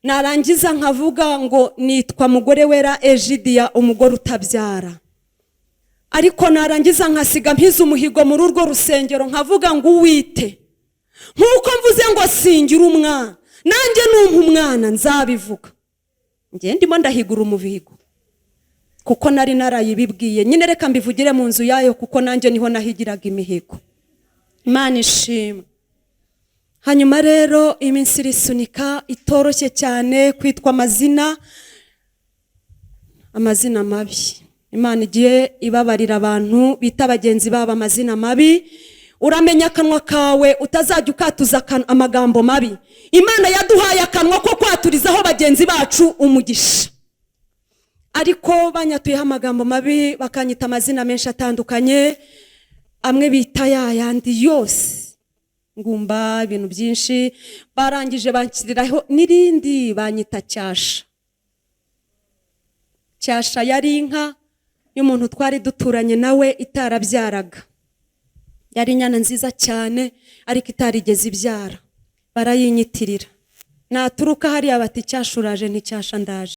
Narangiza nkavuga ngo nitwa mugore wera Egidiya, umugore utabyara. Ariko narangiza nkasiga mpize umuhigo muri urwo rusengero, nkavuga ngo uwite nk'uko mvuze ngo singira umwana, nanjye numpa umwana nzabivuga. Njye ndimo ndahigura umuhigo kuko nari narayibibwiye nyine. Reka mbivugire mu nzu yayo kuko nanjye niho nahigiraga imihigo. Imana ishimwe. Hanyuma rero iminsi irisunika itoroshye cyane, kwitwa amazina mabi. Imana igiye ibabarira abantu bita bagenzi babo amazina mabi. Uramenya akanwa kawe utazajya ukatuza amagambo mabi. Imana yaduhaye akanwa ko kwaturizaho bagenzi bacu umugisha, ariko banyatuyeho amagambo mabi, bakanyita amazina menshi atandukanye, amwe bita ya yandi yose, ngumba, ibintu byinshi. Barangije banshyiriraho n'irindi, banyita Cyasha. Cyasha yari inka y'umuntu twari duturanye nawe itarabyaraga. Yari inyana nziza cyane ariko itarigeze ibyara, barayinyitirira. Naturuka hariya bati: "Cyasha uraje?" "Nticyasha ndaje."